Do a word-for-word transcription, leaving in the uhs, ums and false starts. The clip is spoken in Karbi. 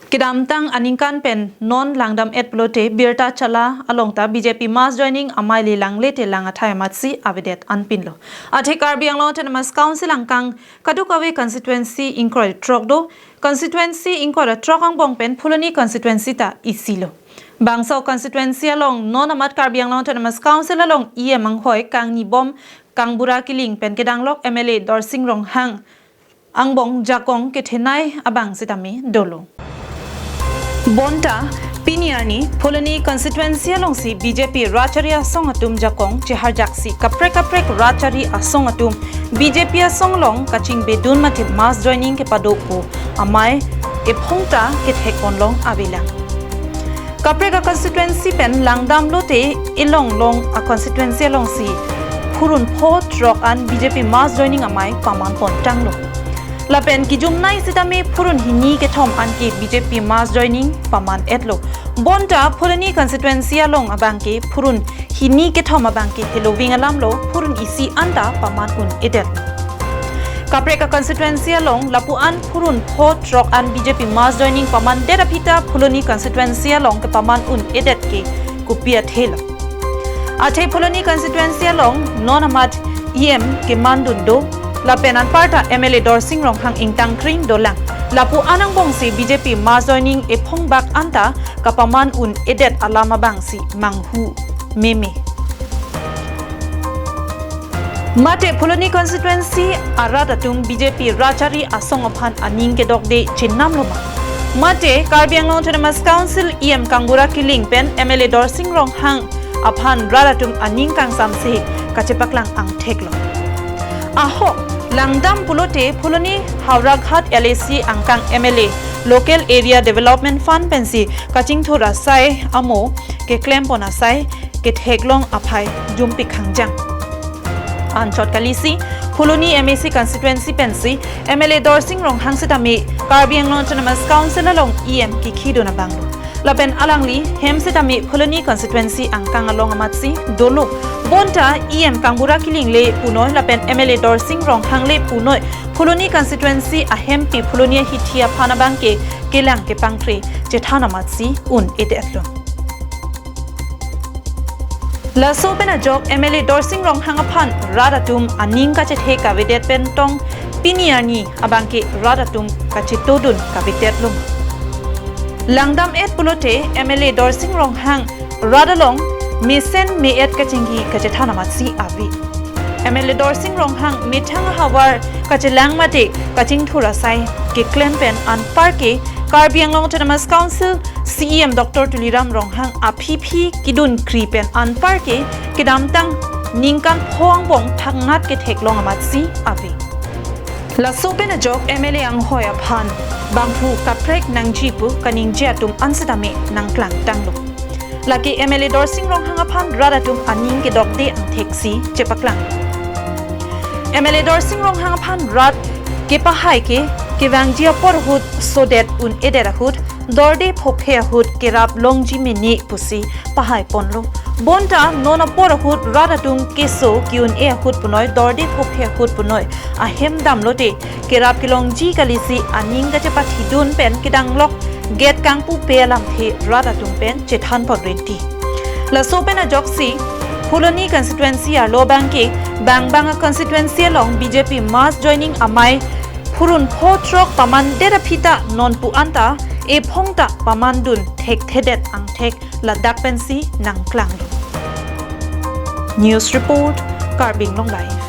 Kedamtang aningkan pen non langdam-et pulote Birta Chala along ta B J P mass joining amei le langle te lang athai amatsi avedet anpinlo. Athe Karbi Anglong Autonomous Council angkang kadokave constituency ingkoi ra throk do, constituency ingkoi ra throk angbong pen Phuloni constituency ta isi lo. Bangso constituency along non amat Karbi Anglong Autonomous Council along E M anghoi kangnibom Kangbura Killing pen kedanglok M L A Dorsing Ronghang angbong jakong kethenei abang sitame dolo. Bonta pini arni Phuloni constituency alongsi B J P rat chari asong atum jakong cheharjaksi kaprek kaprek rat chari asong atum B J P asong along kachingbedun mate mass joining kepado pu amei ephong ta kethek ponlong avelang. Kaprek a constituency pen langdam lote ilong long a constituency alongsi phurun pho throk an B J P mass joining amei paman pontanglo. Lapen kejumnei sitame phurun hini kethom anke B J P mass joining paman-etlo. Bonta Phuloni constituency along abangke phurun hini kethom abangke heloving alamlo, phurun isi anta paman un-edet. Kaprek a constituency along lapu an phurun pho throk an B J P mass joining pamandet aphi ta Phuloni constituency along kepaman un-edet ke kopi athelo. Athe Phuloni constituency along non amat E M kemandun do, lapen anparta M L A Dorsing Ronghang ingtangkring dolang. Lapu an angbongsi B J P mass joining ephong bak anta kapaman un-edet alam abangsi manghu meme. Mate Phuloni constituency arat atum B J P rat chari asong aphan aning kedokde chenamlo ma? Mate Karbi Anglong Autonomous Council E M Kangbura Killing pen M L A Dorsing Ronghang aphan rat atum aning kangsamse kachepaklang angtheklo. Ahok langdam pulote Phuloni Howraghat L A C angkang M L A, Local Area Development Fund pensi kachingthur asai amo keklem pon asai ketheklong aphai jumpik hangjang. Anchot kalisi Phuloni M A C constituency pensi M L A Dorsing Ronghang sitame Karbi Anglong Autonomous Council along E M kekhidun abanglo. Lapen alangli hem sitame Phuloni constituency angkang along amatsi dolo. Bonta E M Kangbura Killing le punoi lapen M L A Dorsing Ronghang le punoi Phuloni constituency ahempi Phuloni ahithi aphan abangke kelang kepangkre chethan amatsi un-edetlo. Laso pen ajok M L A Dorsing Ronghang aphan rat atum aning kachethe kavedet pen tong pini arni abangke rat atum kachetodun kavedet lum. Langdam-et pulote M L A Dorsing Ronghang rat along mesen me-et kachingki kachethan amatsi ave. M L A Dorsing Ronghang methang ahavar kachelang mate kachingthur asai keklem pen anparke Karbi Anglong Autonomous Council C E M Doctor Tuliram Ronghang aphiphi kedunkri pen anparke kedamtang ningkan pho angbong thangnat ketheklong amatsi ave. Laso pen ajok M L A anghoi aphan bangphu kaprek nangji pu kaningje atum an sitame nangklangtanglo. Lake M L A Dorsing Ronghang aphan rat atum aning kedokde angtheksi chepaklang. M L A Dorsing Ronghang aphan rat kepahai ke kevangji apor ahut sodet un-edet ahut dorde phophe ahut kerap longji mene pusi pahai ponlo. Bonta non apor ahut rat atum keso ke-un-e ahut punoi dorde phophe ahut punoi ahem damlote kerap kelongji kalisi aning kachepathidun pen kedanglok gate kangpupe alamthe rat atum pen chethan pon rinti. Laso pen ajoksi Phuloni constituency arlo abangke bang bang a constituency along B J P mass joining amei phurun pho throk pamandet aphi ta nonpu anta ephong ta pamandun thekthedet angthek ladak pensi nangklanglo. News report, Karbi Anglong Live.